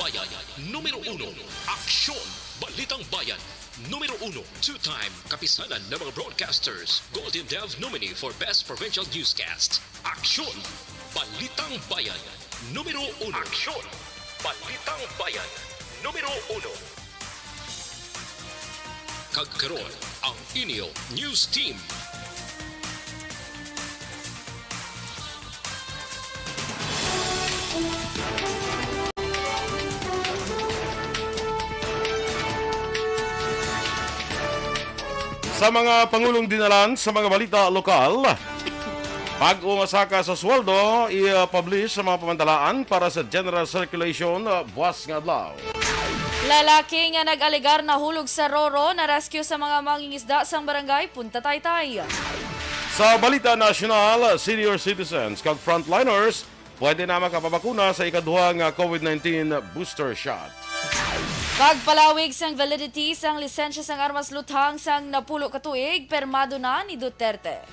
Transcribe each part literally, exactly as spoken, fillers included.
Bayan, numero uno. Aksyon, Balitang Bayan, numero uno. Two-time Kapisanan ng mga Broadcasters Golden Dove nominee for Best Provincial Newscast. Aksyon, Balitang Bayan, numero uno. Aksyon, Balitang Bayan, numero uno. Kag karon, ang inyo news team. Sa mga pangulong dinalan sa mga balita lokal, bag-o nga saka sa sweldo, i-publish sa mga pamantalaan para sa general circulation, uh, buwas nga adlaw. Lalaki nga nag-alegar nahulog sa Roro, na-rescue sa mga mangingisda sang barangay Punta Taytay. Sa balita nasyonal, senior citizens kag frontliners pwede na makapabakuna sa ikaduha nga COVID nineteen booster shot. Pagpalawig sang validity sang lisensya sang armas luthang sang napulo ka tuig, pirmado na ni Duterte.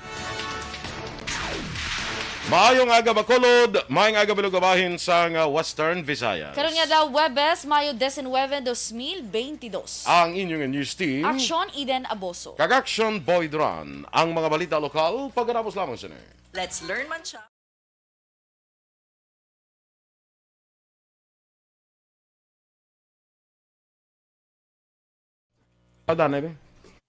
Maayong aga, Bacolod. Maayong aga, Bilog Bahin sang, uh, Western Visayas. Karon nga daw, Huwebes, Mayo diecinuebe, dos mil beintidos. Ang inyong news team. Aksyon, Eden Aboso. Kag Aksyon, Boy Duran. Ang mga balita lokal, pagkatapos lamang sini. Let's learn Mancha. Padanay, be?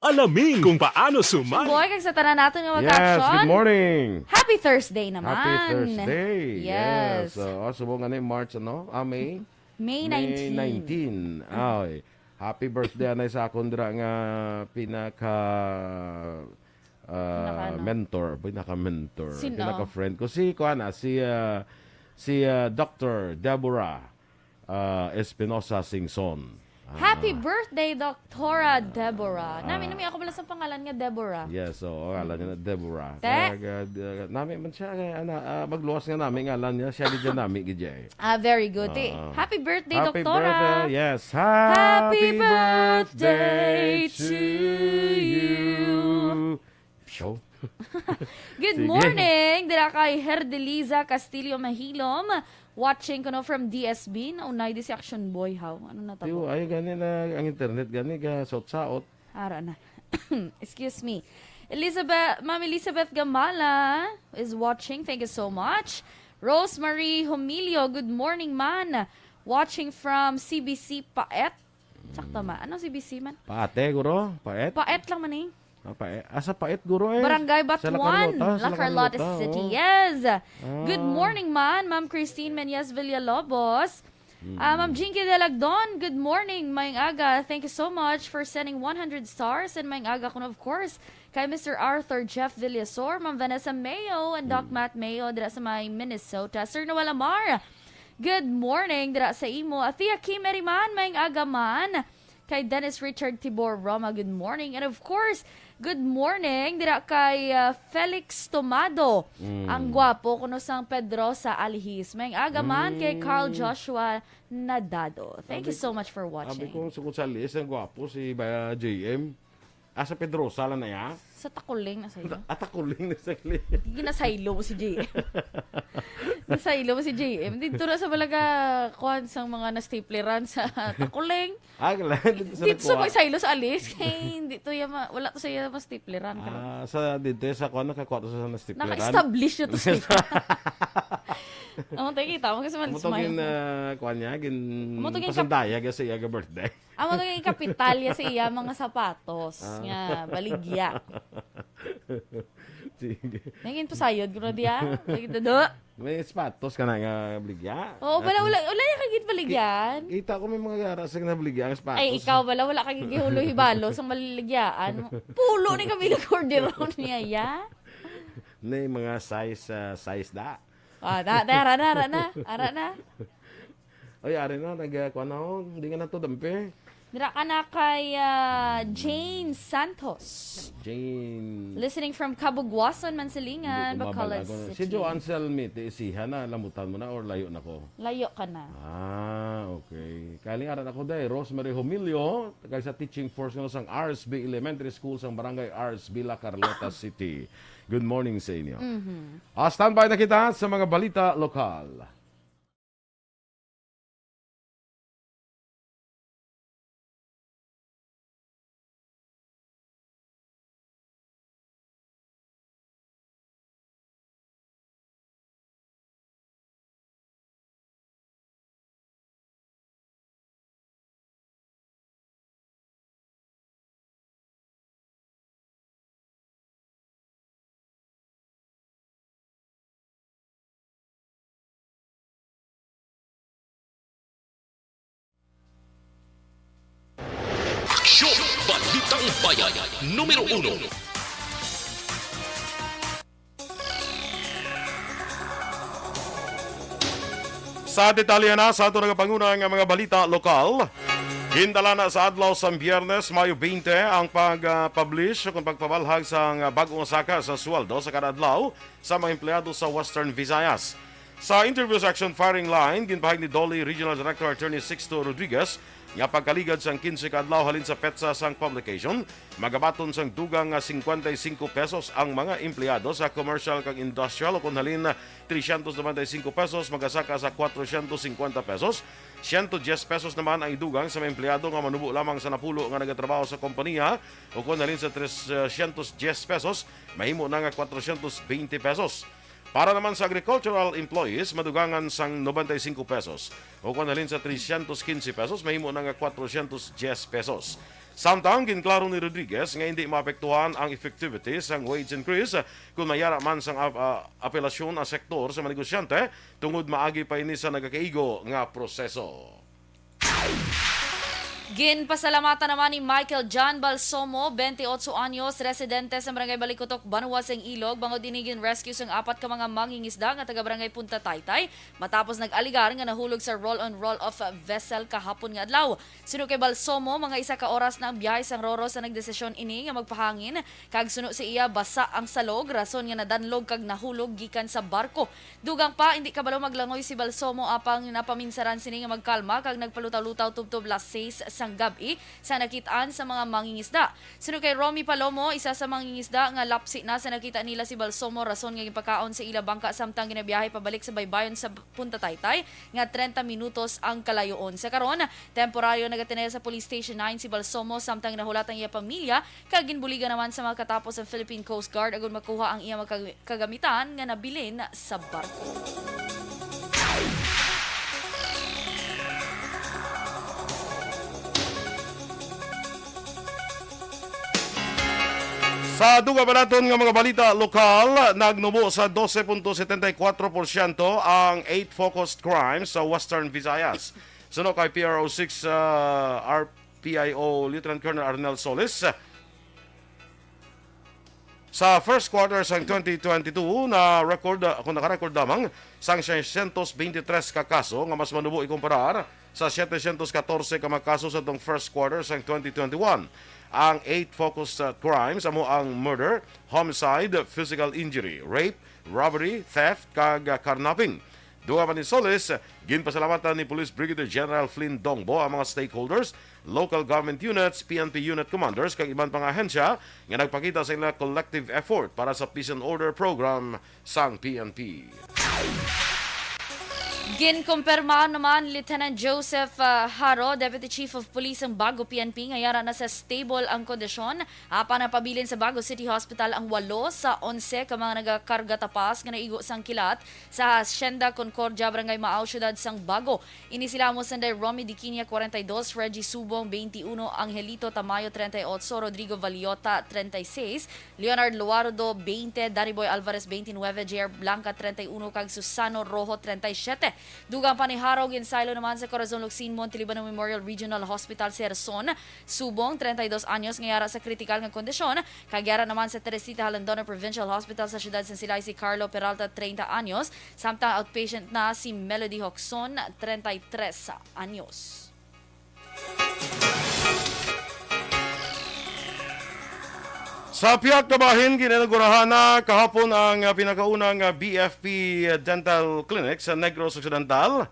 Alamin kung paano sumali. Boy, kag sa tanan naton nga Yes, mag-action. Good morning. Happy Thursday naman. Happy Thursday. Yes. Yes. So, oh, subong nga ni March, ano? Ah, May? May May nineteen. nineteen. Ay, happy birthday, anay, sa akon dira nga pinaka, ah, Pinaka ano? mentor. Pinaka mentor. Sino? Pinaka friend ko. Si, kuan, ah, si, ah, si, ah, Doctor Deborah, ah, Espinosa Singson. Ah. Happy birthday, Doctora Deborah. Nami, Ah. nami ako pala sa pangalan nga Deborah. Yes, oo, ngalan niya na Deborah. Te? Kaya, uh, nami man siya, kaya, ana, ah, magluwas nga nami ngalan niya, siya gid dyan nami, gid siya eh. Ah, very good. Eh, Ah. happy birthday, Happy Doktora. birthday, yes. Happy Happy birthday birthday to to you. you. Show. Good Sige. morning, dira kay Herdeliza Castillo Mahilom, watching kuno from D S B. Naunay di si Action Boy, how? Ano na Tiyo, tabo? Ay, gani na ang internet, gani ka saot-saot. Ara na. Excuse me. Elizabeth, Ma'am Elizabeth Gamala is watching. Thank you so much. Rosemary Humilio, good morning, man. Watching from C B C Paet. Sakto, ma. Anong C B C man? Paate, guro? Paet? Paet lang man eh. Ah, Paet. Asa Paet, guro eh? Barangay Sa La Batuan, Carlota, sa La La Carlota Carlota, City. oh. Yes. Ah. Good morning, man. Ma'am Christine Menyes Villalobos. Mm. Ah, Ma'am Jinky Delagdon, good morning. Maayong aga. Thank you so much for sending one hundred stars. And maayong aga kuno, of course, kay Mister Arthur Jeff Villasor, Ma'am Vanessa Mayo, and Doc Mm. Matt Mayo, dira sa may Minnesota. Sir Noel Amar, good morning, dira sa imo. Athea Kim Eriman, maayong aga man. Kay Dennis Richard Tibor Roma, good morning. And of course, good morning dira kay, uh, Felix Tomado, Mm. ang gwapo kuno sang Pedrosa Alihis. Maayong aga man kay Carl Mm. Joshua Nadado. Thank you Abi so ko, much for abi watching. ko, sukod sa Alihis, ang gwapo si ba, J M. Ah, sa Pedrosa lang na ya? Sa Takuling na sa'yo. At Takuling na sa Alihis. Ginasaylo mo si J M. Nasaylo mo si J M. Dito na sa malaga, kuwan, sang mga nastapleran sa Takuling. Ah, kala, dito sa Dito sa nakuha. May saylo sa Alihis, kay hindi to ya ma-, wala to siya mas tipliran. Ah, sa dito, sa kuha, nakakuha to sa nastipleran. Naka-establish na to siya. Amo to, kita mo kasi man Amo to smile. Gin, ah, kuha niya, gin Amo to gin kap- pasandaya ka sa iya ka birthday. Amo to gin kapital ya sa iya mga sapatos Ah. nga baligya. Sige. Naging pasayod ko na diya. Lagi to do. May sapatos ka na nga baligya. Oo, bala, wala, wala yung kagit baligyan. Kita ko may mga gara sa nabaligya ang sapatos. Ay, ikaw, bala, wala kagit gihulo hibalo sa maliligyan. Pulo ni kami ng orderon niya, ya? Na yung mga size, ah, size da. Ah, da, da, ara na, ara na, ara na. Oy, ari na, nag, ah, kuwan na, oh. Hindi nga na to dampi. Dira ka na kay, ah, Jane Santos. Jane. Listening from Cabugwason, Mansilingan, Hindi ko Bacolod mabalagon. Si City. Joanne Selmi, ti isiha na, lamutan mo na or layo na ko? Layo ka na. Ah, okay. Kaya ning aran ako, day, Rosemary Humilio, kay sa teaching force nga sang R S B Elementary School sang Barangay R S B, La Carlota City. Good morning sa inyo. Mhm. Ah, standby na kita sa mga balita lokal. Show Balitang Bayan numero uno. Sa detalye na sa ato nagapanguna nga mga balita lokal, gindala na sa adlaw sang Biyernes, Mayo twenty, ang pag-publish o kung pagpabalhag sang bag-o nga saka sa sweldo sa kada adlaw sa mga empleyado sa Western Visayas. Sa interview sa Action Firing Line, ginpahayag ni DOLE Regional Director Attorney Sixto Rodriguez nga pagkaligad sang quince ka adlaw halin sa petsa sang publication, magabaton sang dugang nga cincuenta y cinco pesos ang mga empleyado sa commercial kag industrial, ukon halin trescientos noventa y cinco pesos magasaka sa cuatrocientos cincuenta pesos. Ciento diez pesos naman ang idugang sa mga empleyado nga manubo lamang sa napulo nga nagatrabaho sa kompanya, ukon halin sa trescientos diez pesos mahimo na nga cuatrocientos veinte pesos. Para naman sa agricultural employees, madugangan sang noventa y cinco pesos, ukon halin sa trescientos quince pesos mahimo na nga cuatrocientos diez pesos. Samtang ginklaro ni Rodriguez nga hindi maapektuhan ang effectivity sang wage increase kon mayara man sang ap-, ah, apelasyon ang sektor sa mga negosyante tungod maagi pa ini sa nagakaigo nga proseso. Ginpasalamatan naman ni Michael John Balsomo, twenty-eight anyos, residente sa Barangay Balikutok, Banwa sang Ilog, bangod ini gin-rescue sang apat ka mga mangingisda nga taga Barangay Punta Taytay matapos nag-alegar nga nahulog sa roll-on roll-off vessel kahapon nga adlaw. Suno kay Balsomo, mga isa ka oras na ang biyahe sang Roro sa nagdesisyon ini nga magpahangin, kag suno sa iya, basa ang salog, rason nga nadanlog kag nahulog gikan sa barko. Dugang pa, indi kabalo maglangoy si Balsomo, apang napaminsaran sini nga magkalma kag nagpalutaw-lutaw tubtob las seis sang gab-i sa nakit-an sa mga mangingisda. Suno kay Romy Palomo, isa sa mangingisda nga lapsi na sa nakita nila si Balsomo, rason nga ginpakaon sa ila bangka samtang ginabiyahe pabalik sa baybayon sa Punta Taytay nga trenta minutos ang kalayoon. Sa karon, temporaryo nagatinaya sa Police Station nine si Balsomo, samtang nahulat ang iya pamilya kag ginbuligan naman sa mga katapo sa Philippine Coast Guard agud makuha ang iya mga kag-, kagamitan nga nabilin sa barko. Sa dugang pa naton nga mga balita lokal, nagnubo sa dose punto setenta y kuatro porsyento ang eight focused crimes sa Western Visayas. Suno kay P R O six, ah, R P I O Lieutenant Colonel Arnel Solis, sa first quarter sang twenty twenty-two, na record, ah, kung naka-record lamang sang seiscientos veintitrés ka kaso, nga mas manubo ikumparar sa setecientos catorce ka mga kaso sa tong first quarter sang twenty twenty-one. Ang eight focus, uh, crimes amo ang murder, homicide, physical injury, rape, robbery, theft, kag, uh, carnapping. Dugang pa ni Solis, ginpasalamatan ni Police Brigadier General Flynn Dongbo ang mga stakeholders, local government units, P N P unit commanders, kag iban pa nga ahensya nga nagpakita sa ila collective effort para sa peace and order program sang P N P. Ginkumpirma naman Lieutenant Joseph, ah, Haro, Deputy Chief of Police sang Bago P N P, nga yara na sa stable ang kondisyon. Apan napabilin sa Bago City Hospital ang walo sa onse ka mga nagakarga tapas nga naigo sang kilat sa Hacienda Concordia, Barangay Maao, Siyudad sang Bago. Ini sila amo sanday Romy Diquinia, forty-two, Reggie Subong, twenty-one, Angelito Tamayo, treinta y ocho, Rodrigo Valiota, treinta y seis, Leonard Luardo, twenty, Danny Boy Alvarez, twenty-nine, J R Blanca, treinta y uno, kag Susano Rojo, treinta y siete. Dugang pa ni Haro, ginsaylo naman sa Corazon Locsin Montelibano Memorial Regional Hospital si Herson Subong, treinta y dos anyos, nga yara sa kritikal nga kondisyon, kag yara naman sa Teresita Jalandona Provincial Hospital sa siyudad sang Silay si Carlo Peralta, treinta anyos, samtang outpatient na si Melody Hocson, treinta y tres anyos. Sa pihak ka bahin, ginainagurahan na kahapon ang, ah, pinakaunang, ah, B F P Dental Clinic sa Negros Occidental,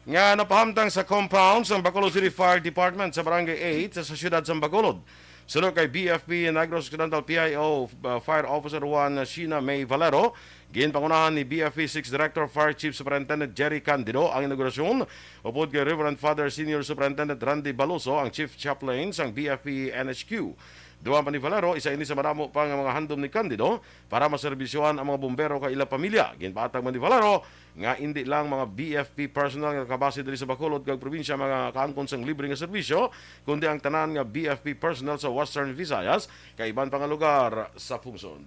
nga napahamtang sa compound sa Bacolod City Fire Department sa Barangay eight sa siyudad sa Bacolod. Suno kay B F P Negros Occidental P I O, uh, Fire Officer one Sheena May Valero, ginpangunahan ni B F P six Director Fire Chief Superintendent Jerry Candido ang inaugurasyon, upod kay Reverend Father Senior Superintendent Randy Baloso ang Chief Chaplain sang B F P N H Q. Dugang pa ni Valero, isa ini sa madamo pa nga mga handom ni Candido para maserbisyohan ang mga bumbero kag ila pamilya. Ginpatag man ni Valero nga indi lang mga B F P personnel nga nakabase diri sa Bacolod kag probinsya ang makaangkon sang libre nga serbisyo, kundi ang tanan nga B F P personnel sa Western Visayas kag iban pa nga lugar sa pungsod.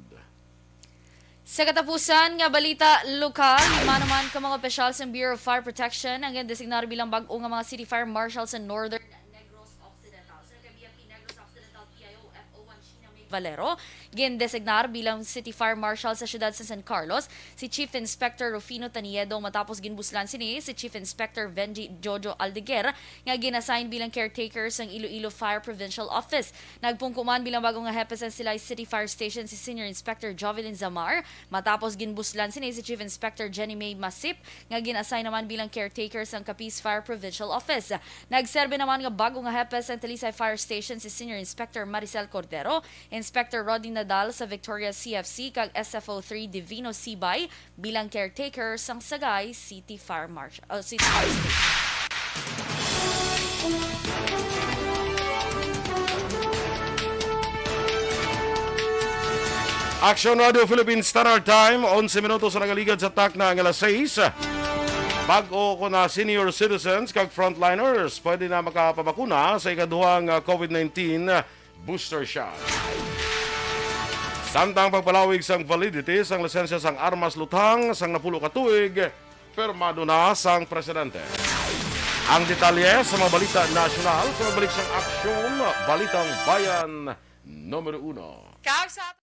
Sa katapusan nga balita lokal, lima naman ka mga opisyal sa Bureau of Fire Protection ang gindesignar bilang bag-o nga mga City Fire Marshal sa Northern Negros Valero. Gindesignar bilang City Fire Marshal sa siyudad sa San Carlos si Chief Inspector Rufino Taniedo, matapos ginbuslan sini si Chief Inspector Venji Jojo Aldeguer, nga gin-assign bilang caretaker sang Iloilo Fire Provincial Office. Nagpungko man bilang bago nga hepe sang Silay City Fire Station si Senior Inspector Jovelyn Zamar, matapos ginbuslan sini si Chief Inspector Jenny May Masip, nga gin-assign naman bilang caretaker sang Capiz Fire Provincial Office. Nagserbi naman nga bago nga hepe sang Talisay Fire Station si Senior Inspector Maricel Cordero, Inspector Roddy Nadal sa Victoria C F C, kag S F O three Divino Sibay bilang caretaker sang Sagay City Fire Marsh-, uh, City Fire Station. Action Radio Philippines Standard Time, onse minutos ang nagaligad sa takna nga alas sais. Bag-o ko na senior citizens kag frontliners pwede na makapabakuna sa ikaduhang, ah, COVID nineteen booster shot. Samtang pagpalawig sang validity sang lisensya sang armas luthang sang napulo ka tuig, pirmado na sang presidente. Ang detalye sa mga balita nasyonal sa pagbalik sang Aksyon, Balitang Bayan numero uno. Kag sa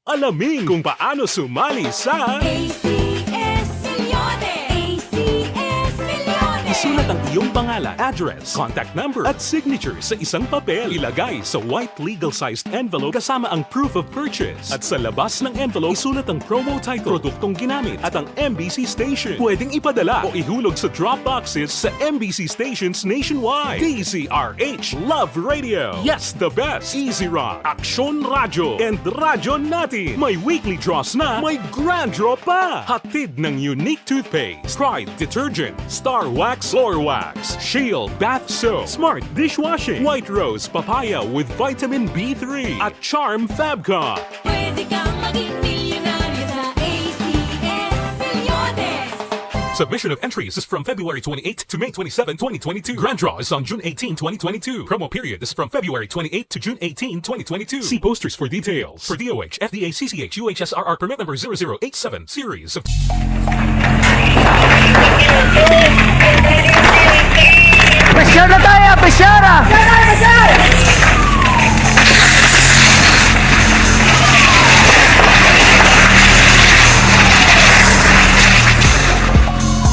Alamin kung paano sumali sa A C S Millones. A C S Millones. Isulat ang iyong pangalan, address, contact number, at signature sa isang papel. Ilagay sa white legal-sized envelope kasama ang proof of purchase. At sa labas ng envelope, isulat ang promo title, produktong ginamit, at ang M B C station. Pwedeng ipadala o ihulog sa drop boxes sa M B C stations nationwide. D Z R H, Love Radio. Yes, the best. Easy Rock, Aksyon Radyo, and Radyo Natin. May weekly draws na, may grand draw pa. Hatid ng Unique Toothpaste, Pride Detergent, Star Wax Floor Wax, Shield Bath Soap, Smart Dishwashing, White Rose Papaya with Vitamin B three, at Charm Fabcon. Pwede kang maging milyonaryo sa A C S Millones. Submission of entries is from February twenty-eighth to May twenty-seven, twenty twenty-two. Grand draw is on June eighteen, twenty twenty-two. Promo period is from February twenty-eighth to June eighteen, twenty twenty-two. See posters for details. For D O H, F D A, C C H, U H S R R permit number zero zero eight seven, series of Pressure na tayo, pressure na!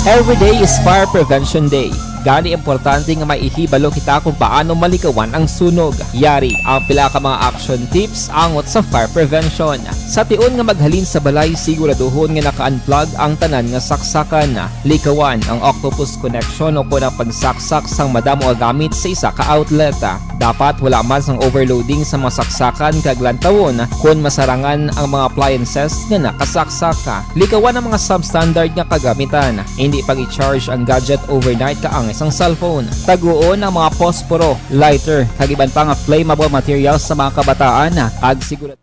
Every day is Fire Prevention Day. Gani, importante nga may ihibalo kita kung paano malikawan ang sunog. Yari ang pila ka mga action tips angot sa fire prevention. Sa tion nga maghalin sa balay, siguraduhon nga naka-unplug ang tanan nga saksakan. Likawan ang octopus connection o kon ang pagsaksak sang madamo nga gamit sa isa ka outlet. Dapat wala man sang overloading sa mga saksakan kag lantawon kon masarangan ang mga appliances nga nakasaksak. Likawan ang mga substandard nga kagamitan. Indi pag-i-charge ang gadget overnight kaangay sang cellphone. Taguon ang mga posporo, lighter, kag iban pa nga flammable materials sa mga kabataan, kag sigurado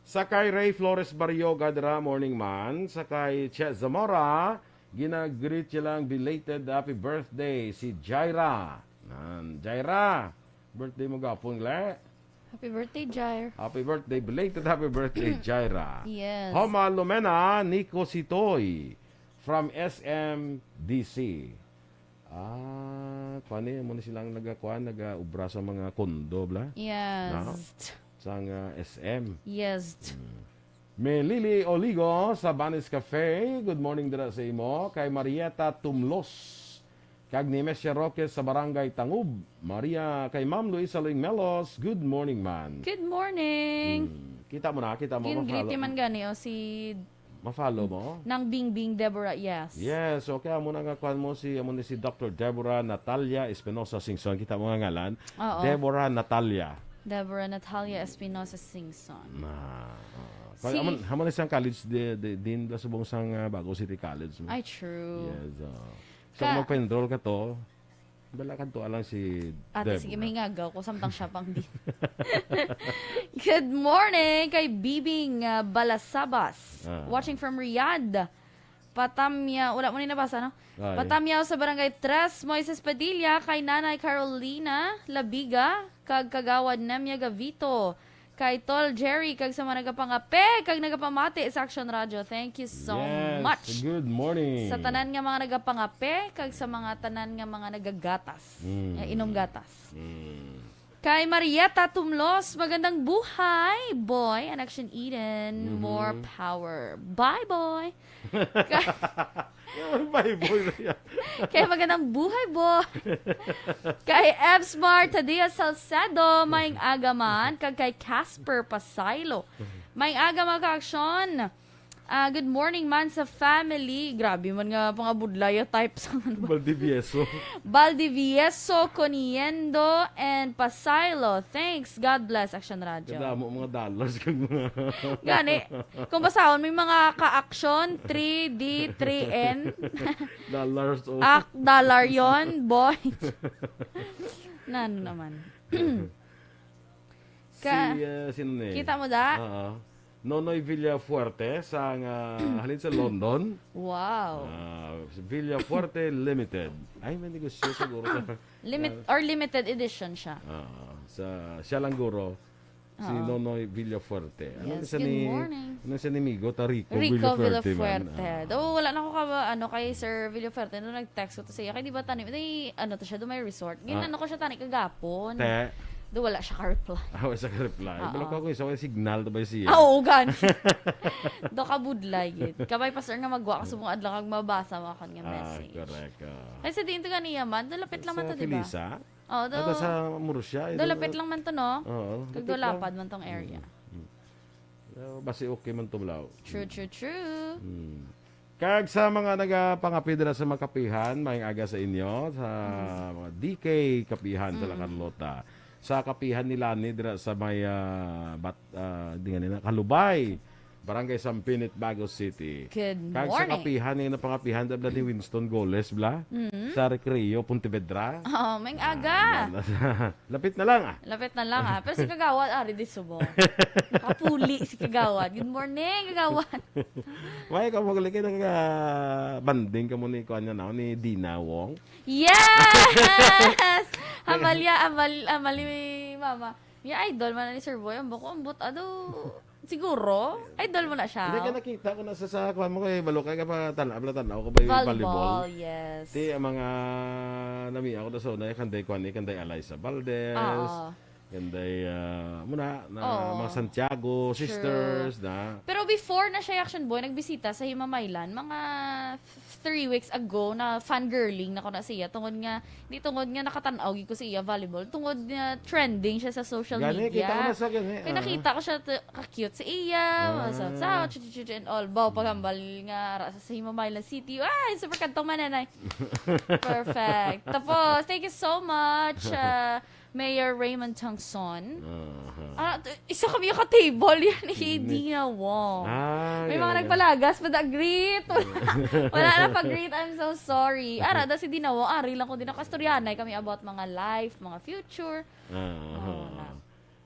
Sa kay Ray Flores Barrioga dira, morning man. Sa kay Che Zamora, ginagreet siya lang belated happy birthday si Jaira. Nan, Jaira, birthday mo gapon, gle? Happy birthday, Jair. Happy birthday, belated happy birthday, Jaira. Yes. Homa Lumena, Nico Sitoy from S M D C. Ah, kuan ni, amo na silang nagakuan, nagaubra sa mga kondo, bla? Yes. Na? Sang, ah, S M. Yes. Mm. May Lily Oligo sa Banis Cafe. Good morning dira sa imo. Kay Marieta Tumlos. Kag ni Mesha Roque sa Barangay Tangub. Maria, kay Ma'am Luisa Loing Melos. Good morning, man. Good morning. Hmm. Kita mo na, kita mo, Gin-greet ma-follow. Man gani, o, si Ma-follow mo? Nang Bingbing Deborah, yes. Yes, okay. Amo na nga kuan mo si, amo ni si Doctor Deborah Natalia Espinosa Singson. Kita mo nga ngalan? Oo. Deborah Natalia. Deborah Natalia Espinosa Singson. Na, oo. Kwan, Si amo, amo na siyang college di, di, din da subong sang, ah, Bago City College mo. Ay, true. Yes, oo. So, Ka- kung magpa-enroll ka to, bala kadto lang si Ate, Deborah. Sige, mahingagaw ko, samtang siya pang di. Good morning kay Bibing, ah, Balasabas. Ah. Watching from Riyadh. Patamya, wala mo ni nabasa, no? Ay. Patamyaw sa Barangay Tres, Moises Padilla, kay Nanay Carolina Labiga, kag Kagawad Nemia Gavito, kay Tol Jerry, kag sa mga nagapangape kag nagapamati sa Action Radio. Thank you so Yes, much. Good morning. Sa tanan nga mga nagapangape kag sa mga tanan nga mga nagagatas. Mm. Eh, inom gatas. Mm. Kay Marieta Tumlos, magandang buhay, boy. An Action Eden, Mhm. more power. Bye, boy. Ka- Bye, boy. Kay magandang buhay, boy. Kay Evsmar Tadia Salcedo, maayong aga man. Kag kay Casper Pasaylo, maayong aga, mga ka-aksyon. Ah, good morning man sa family. Grabe man nga, mga budlaya type sa ano ba? Valdivieso. Valdivieso, Coniendo, and Pasaylo. Thanks. God bless, Action Radio. Kadamo mga dollars kag mga Gani, kung basahon, may mga ka-action, three D, three N. Dollars, oh. Ak, dollar yon, boy. Nano naman. Ka- Si, uh, sino ni? Kita mo da? Oo. Nonoy Villafuerte, sang, ah, halin sa London. Wow. Ah, Villafuerte Limited. Ay, may negosyo siguro sa Limit-, or limited edition siya. Ah, sa, siya lang guro, si Oo. Nonoy Villafuerte. Ano Yes, siya good ni, morning. Ano siya ni Migo? Ta Rico Rico Villafuerte man. Villafuerte. Ah. Do, wala na ko ka, ano, kay Sir Villafuerte, nung nag-text ko to siya, kay di ba tani, may, ano to siya, do may resort. Ah. Ginano ko siya tani kagapon. Te. Do, wala siya ka-reply. Ah, wala siya ka-reply. Oo. Bala ko kung isa, may signal to ba siya? Ah, oo, gani. Do ka budlay, gid. Kabay, pastor, nga magwa ka sa mga adlaw kag mabasa mo akon nga Ah, message. Correct. Ah. Ay, sa diin to ganiya man? Do, lapit lang man Sa to, di ba? Felisa? Oo, do. Ato sa Murcia, eh, Do, do, lapit lang man to, no? Oo, Kag lapit do, lang. lapad man tong area. Mm, mm. Ah, basi okay man to, Blau. True, Mm. true, true. Mm. Kag sa mga nagapangapit dira sa mga kapihan, maayong aga sa inyo, sa Mm. mga D K kapihan sa La Mm. Carlota. Sa kapihan ni Lani dira sa may, ah, Bat-, ah, di nga nila, Kalubay, Barangay Sampinit, Bago City. Good Kag sa morning. kapihan, yung napangapihan, da, bla, ni Winston Goles, bla? Mm. Sa Recreo, Pontevedra. Oo, maayong Ah, aga. na-, na-, lapit na lang, ah. Lapit na lang, ah. Pero si Kagawad, ari di subong. Nakapuli si Kagawad. Good morning, Kagawad. Why ka mo gali kay naka-banding ka mo ni kuan nga na, ni Dina Wong? Yes! Hamal ya, hamal, hamal ni Mama. Ya, idol man ni Sir Boy. Ang buko, ang but, ano, siguro, idol mo na siya. Hindi ka nakita ko na sa, sa kuan mo kay Balukay ka pa tan-, abla tan-aw ko ba yung Volleyball, volleyball? Yes. Ti, ang mga nami ako na sa una, kanday kuan ni, kanday Alaysa Valdez, Oo. kanday, ah, muna, na Oo. mga Santiago True. sisters, na. Pero before na siya, Action Boy, nagbisita sa Himamaylan, mga f-, three weeks ago, na fangirling na ko na siya, tungod nga, di tungod nga nakatan-aw gid ko sa iya volleyball, tungod nga trending siya sa social Gani, media. kita ko na sa gani, Kaya ah. nakita ko siya, t-, ka-cute sa iya, Ah. sa, sa, chu-, chu-, chu-, chu-, and all. Baw, Mm. paghambal nga, ara sa, sa Himamaylan City. Ay, super kadtong mananay. Perfect. Tapos, thank you so much, ah, Mayor Raymond Tangson. Aha. Ah, t-, isa kami ka table yan, eh, Mm. Dina Wong. Ah, May mga yeah, yeah. nagpalagas, pa da greet. Wala na pa greet, I'm so sorry. Ara, da si Dina Wong, ari lang ko din ako. Istoryahanay kami about mga life, mga future. Ah, Oo, aha. na.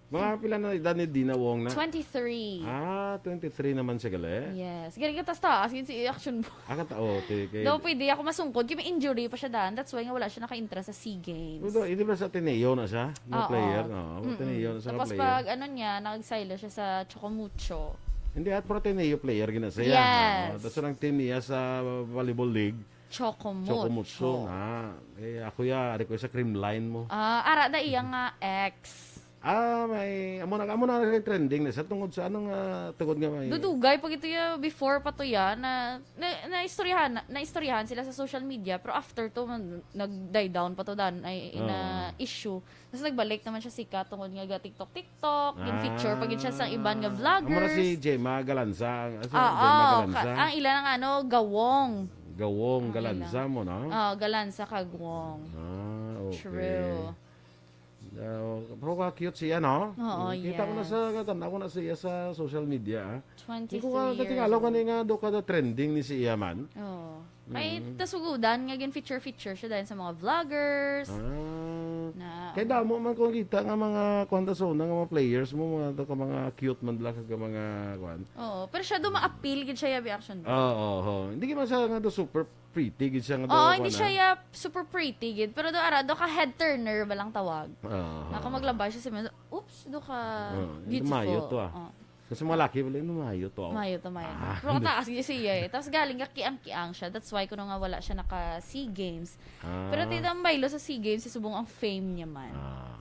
Mga pila na edad ni Dina Wong na? Twenty-three. Ah, twenty-three naman siya gali? Yes. Gani ka tas taas, yun si Action Boy. Ah, kata-, oh, okay, okay. Daw pwede ako masungkod, kay may injury pa siya daan. That's why nga wala siya naka-entra sa SEA Games. Pero hindi ba sa Ateneo na siya? Mga Oo. player, no? Mm-mm. Ateneo na siya nga Tapos player. pag ano niya, nag-silo siya sa Chocomucho. Hindi, at pro Ateneo player gina siya. Yes. Oh, tapos ang team niya sa volleyball league, Chocomucho. Chocomucho na. Eh, ako ya, ari ko sa cream line mo. Ah, ara da iya nga ex. Ah, may, amo na, amo na rin trending na sa tungod sa anong, ah, tungod nga may Dudugay pa gito ya, before pa to ya, na, na, naistoryahan, naistoryahan sila sa social media, pero after to, man, nag-die down pa to dan, ay, ina Oo. issue. Tapos nagbalik naman siya sika tungod nga ga TikTok, TikTok, yung feature pa gid siya sa iban nga Ah. Amo na si vloggers. Gemma Galanza, ang, ah, si Oo, Gemma Galanza. ka-, ang ila nga ano, Gawong. Gawong Ang Galanza ila. mo, no? Oo, Galanza kag Wong. Ah, okay. True. Ah, pero ka-cute siya, no? Oo, Kita ko na yes. sa, katan-aw ko na siya sa social media, ah. Hindi ko ka Twenty-three years katingalaw old. kani nga do ka na trending ni siya man. Oo. Kay Mm. tasugudan nga gin-feature-feature siya dahil sa mga vloggers. Ah. Na, Kay damo man kung kita nga mga kuwan ta sa una nga mga players mo, mga to ka mga cute man lang kag mga kuwan. Oo, pero siya do ma-appeal gid siya, yabi action. Oo, oo. Hindi man siya nga do super pretty gid siya nga do, Oo, hindi kuwan, siya ah. ya super pretty gid, pero do ara do ka head turner ba lang tawag. Oo. Nga kung maglabay siya sa mga, oops, do ka Oo, beautiful. mayo to, ah. Oo. Kasi mga laki wala yung mayo to, ah. Mayo to, mayo to. Ah, Pero hindi. kataas gid siya eh. Tapos galing ka kiang-kiang siya. That's why kuno nga wala siya naka SEA Games. Ah. Pero tita, ang baylo sa SEA Games, subong ang fame niya man. Ah.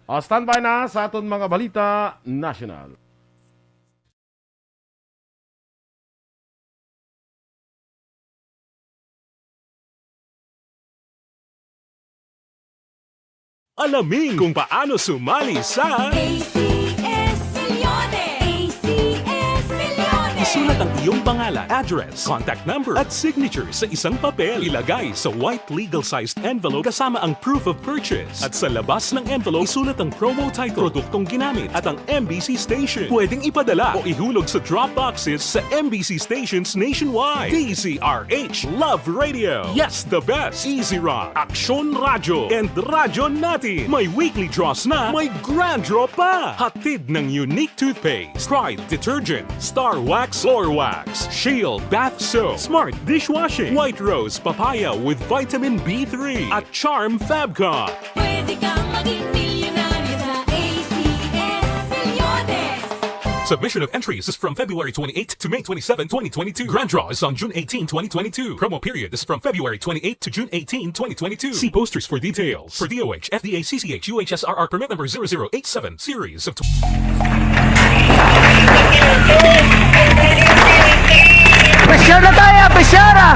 O, standby na sa aton mga balita national. Alamin kung paano sumali sa A C S Milyones! A C S Milyones! Isulat ang iyong pangalan, address, contact number, at signature sa isang papel. Ilagay sa white legal-sized envelope kasama ang proof of purchase. At sa labas ng envelope, isulat ang promo title, produktong ginamit, at ang M B C station. Pwedeng ipadala o ihulog sa drop boxes sa M B C stations nationwide. D Z R H, Love Radio. Yes, the best. Easy Rock, Aksyon Radyo, and Radyo Natin. May weekly draws na, may grand draw pa. Hatid ng Unique Toothpaste, Pride Detergent, Star Wax Floor Wax, Shield Bath Soap, Smart Dishwashing, White Rose Papaya with Vitamin B three, at Charm Fabcon. Pwede kang maging milyonaryo sa A C S Milyones. Submission of entries is from February twenty-eight to May twenty-seven, twenty twenty-two. Grand draw is on June eighteen, twenty twenty-two. Promo period is from February twenty-eight to June eighteen, twenty twenty-two. See posters for details. For D O H, F D A, C C H, U H S R R permit number zero zero eight seven, series of tw- Pressure na tayo, pressure ah!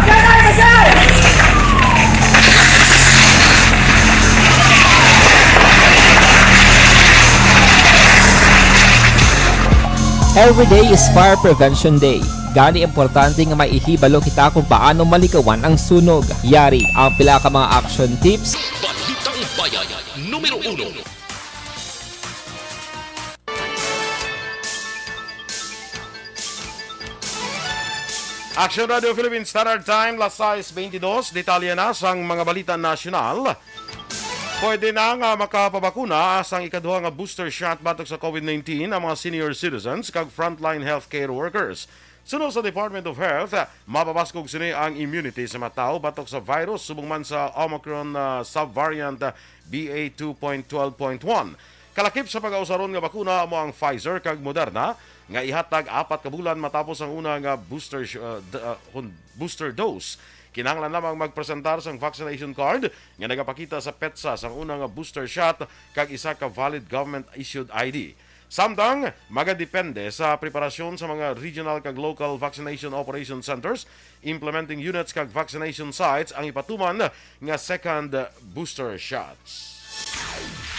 Every day is Fire Prevention Day. Gani, importante nga may ihibalo kita kung paano malikawan ang sunog. Yari ang pila ka mga action tips. Balitang Bayan, numero uno. Action Radio Philippines Standard Time, las sais beintidos. Detalye na sang mga balita nasyonal. Pwede na nga makapabakuna sang ikaduha nga booster shot batok sa COVID nineteen ang mga senior citizens kag frontline healthcare workers. Suno sa Department of Health, mapabaskog sini ang immunity sa mga tawo batok sa virus subong man sa Omicron, ah, subvariant, ah, B A two point twelve point one. Kalakip sa pagausaron nga bakuna amo ang Pfizer kag Moderna nga ihatag apat ka bulan matapos ang una nga booster sh-, ah, d-, ah, kun-, booster dose. Kinahanglan lamang magpresentar sang vaccination card nga nagapakita sa petsa sang una nga booster shot kag isa ka valid government-issued I D. Samtang magadepende sa preparasyon sa mga regional kag local vaccination operation centers, implementing units kag vaccination sites ang ipatuman nga second booster shots.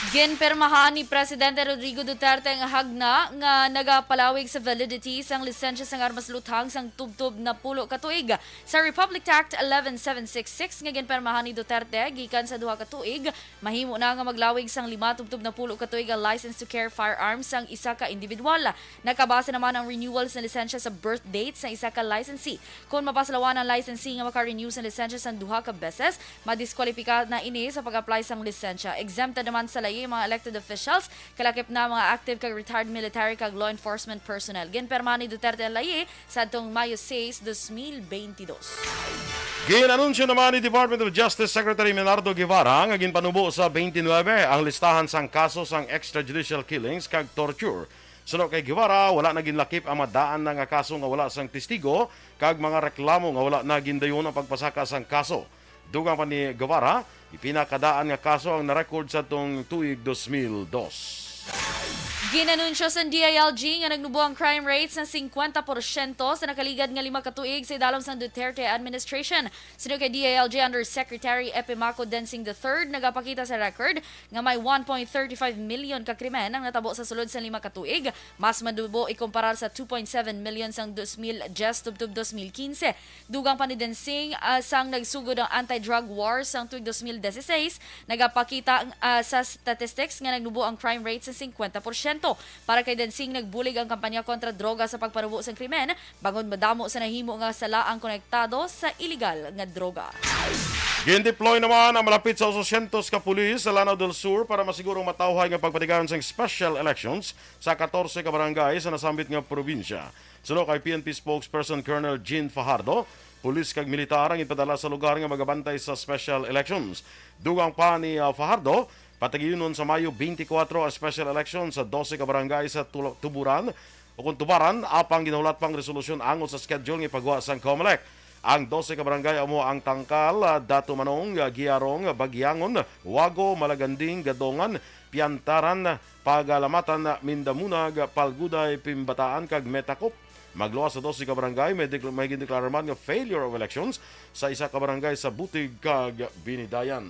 Ginpirmahan ni Presidente Rodrigo Duterte ang hagna nga nagapalawig sa validity sang lisensya sang armas luthang sang tubtob napulo ka tuig. Sa Republic Act eleven seven six six nga ginpirmahan ni Duterte gikan sa duha ka tuig, mahimo na nga maglawig sang lima tubtob napulo ka tuig ang license to carry firearms sang isa ka individual. Nakabase naman ang renewal sa lisensya sa birth date sa isa ka licensee. Kon mapaslawan ang licensee nga maka-renew sa lisensya sang duha ka beses, madiskwalipika na ini sa pag-apply sang lisensya. Exempted naman sa layi ang mga elected officials, kalakip na mga active kag retired military kag law enforcement personnel. Ginpirma ni Duterte ang layi sa atong Mayo sais, dos mil beintidos. Gin-anunsyo naman ni Department of Justice Secretary Menardo Guevara nga ginpanubo sa twenty-nine ang listahan sang kaso sang extrajudicial killings kag torture. Suno kay Guevara, wala na ginlakip ang mga daan na nga kaso nga wala sang testigo kag mga reklamo nga wala na gindayon ang pagpasaka sang kaso. Dugang pa ni Guevara, ipinakadaan nga kaso ang na-record sa tong tuig dos mil dos. Ginanunsyo sa D I L G nga nagnubo ang crime rate sa singkwenta porsyento sa nakaligad nga lima ka tuig sa idalom sang Duterte administration. Suno kay D I L G Undersecretary Epimaco Densing the third, nagapakita sa record nga may one point thirty-five million ka krimen ang natabo sa sulod sa lima ka tuig, mas manubo ikumparar sa two point seven million sang dos mil diyes tubtob dos mil kinse. Dugang pa ni Densing, ah, sang nagsugod ang anti-drug war sang tuig dos mil disiseis, nagapakita, ah, sa statistics nga nagnubo ang crime rate sa singkwenta porsyento. Para kay Densing, nagbulig ang kampanya kontra droga sa pagpanubo sang krimen, bangod madamo sa nahimo nga sala ang konektado sa iligal nga droga. Gin-deploy naman ang malapit sa ososyentos ka pulis sa Lanao del Sur para masigurong matawhay nga pagpatigayon sang special elections sa katorse ka barangay sa nasambit nga probinsya. Suno kay P N P spokesperson Colonel Jean Fajardo, pulis kag militar ang ipadala sa lugar nga magabantay sa special elections. Dugang pa ni, ah, Fajardo, patigayunon sa Mayo twenty-four ang special election sa dose ka barangay sa Tula-, Tuburan, o kung Tubaran, apang ginahulat pa ang resolusyon angot sa schedule nga ipagwa sang Comelec. Ang dose ka barangay amo ang Tangkal, ah, Dato Manong, ah, Giarong, Bagiangon, Wago, Malaganding, Gadongan, Piantaran, Pagalamatan, Mindamunag, Palguday, Pimbataan, kag Metacop. Magluwas sa dose ka barangay, may dekla-, may gindeklara man nga failure of elections sa isa ka barangay sa Butig kag Binidayan.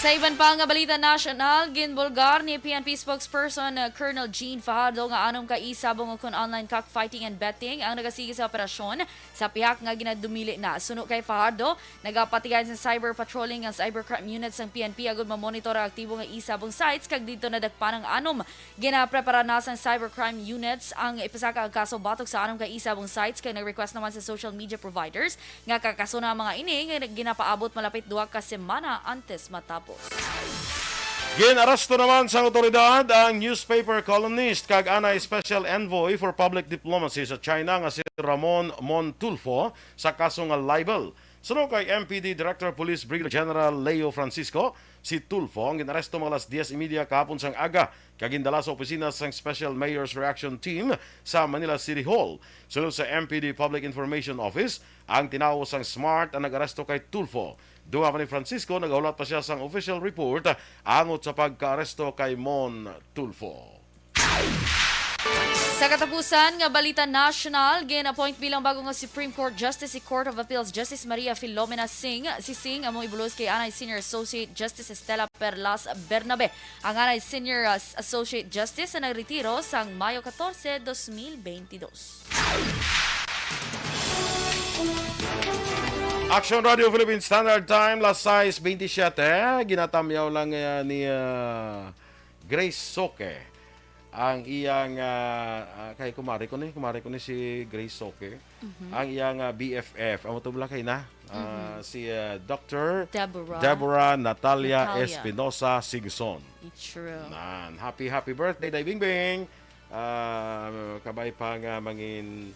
Sa iban pa nga balita nasyonal, ginbulgar ni P N P spokesperson, uh, Colonel Jean Fajardo nga anom ka e-sabong ukon online cockfighting and betting ang nagasigi sa operasyon sa pihak nga ginadumili na. Suno kay Fajardo, nagapatigayon sa cyber patrolling ang cybercrime unit sang P N P agud mamonitor ang aktibo nga e-sabong sites, kag didto nadakpan ang anom. Ginaprepara na sang cybercrime units ang ipasaka ang kaso batok sa anom ka e-sabong sites, kag nag-request naman sa social media providers nga kakasuna ang mga ini nga ginapaabot malapit duha ka semana antes matapos. Gin-aresto naman sang awtoridad ang newspaper columnist kag anay special envoy for public diplomacy sa China nga si Ramon Montulfo sa kaso nga libel. Suno kay M P D Director Police Brigadier General Leo Francisco, si Tulfo ang gin-aresto mga alas diez y media kahapon sang aga kag gindala sa opisina sang Special Mayor's Reaction Team sa Manila City Hall. Sunod sa M P D Public Information Office, ang tinawo sang SMART ang nag-aresto kay Tulfo. Dugang pa ni Francisco, nagahulat pa sia sang official report angot sa pagkaaresto kay Mon Tulfo. Sa katapusan nga balita nasyonal, gin-appoint bilang bago nga Supreme Court Justice si Court of Appeals Justice Maria Filomena Singh, si Singh amo ibulos kay anay Senior Associate Justice Estela Perlas Bernabe, ang anay Senior, uh, Associate Justice na nagretiro sang Mayo catorce, dos mil beintidos. Action Radio Philippine Standard Time, las sais beintisyete. Ginatamyaw lang, uh, ni, uh, Grace Soque ang iyang, ah, ah, kay kumare ko ni, kumare ko ni si Grace Soque. Mhm. Ang iyang, ah, B F F, amo to bala kay na, ah, Mhm. si, ah, Doctor Deborah. Deborah Natalia Natalia. Espinosa Singson. It's true. Nan, happy, happy birthday, Day Bingbing. Ah, kabay pa nga mangin,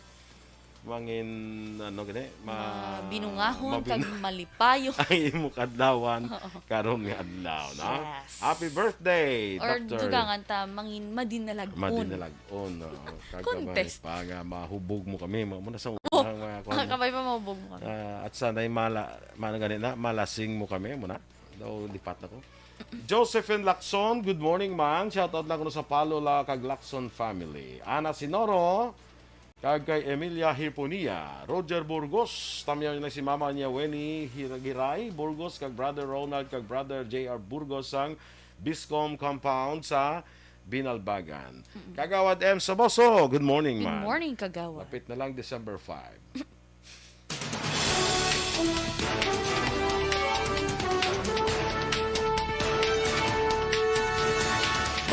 mangin, ano gani? Ma-, Mabinungahon mabin-, kag malipayo. Ang imo kadlawan Oo. karon nga adlaw, no? Yes. Happy birthday, Or Doctor dugangan ta, mangin madinalag-on. Madinalag-on, no? Kag Contest. kabay pa nga mahubog mo kami, mo, mo na sa Oh, unang mga kuwan mo. kabay pa mahubog mo kami. Ah, at sana'y mala-, mana gani na, malasing mo kami, mo na. Daw lipat na ko. Josephine Lacson, good morning, man. Shoutout lang kuno sa Palo la kag Lacson family. Ana Sinoro, kag kay Emilia Hiponia. Roger Burgos, tamyaw niya si mama niya Weni Hiragiray Burgos, kag brother Ronald, kag brother J R Burgos sang Biscom Compound sa Binalbagan. Mm-mm. Kagawad M Saboso, good morning, Good man. morning, Kagawad. Lapit na lang December five.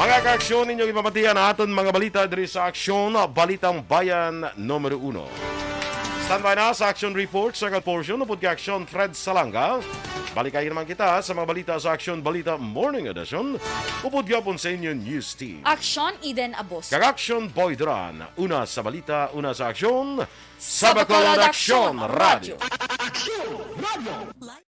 Mga kaaksyon, ninyo gipamatian ang aton mga balita diri sa Aksyon, Balitang Bayan Numero Uno. Standby na sa Aksyon Report, second portion, upod kay Aksyon Fred Salanga. Balikay naman kita sa mga balita sa Aksyon Balita Morning Edition, upod gyapon sa inyo news team. Aksyon Eden Abos. Kag Aksyon Boy Duran. Una sa balita, una sa aksyon, sa Bacolod Aksyon Radio. Aksyon Radio.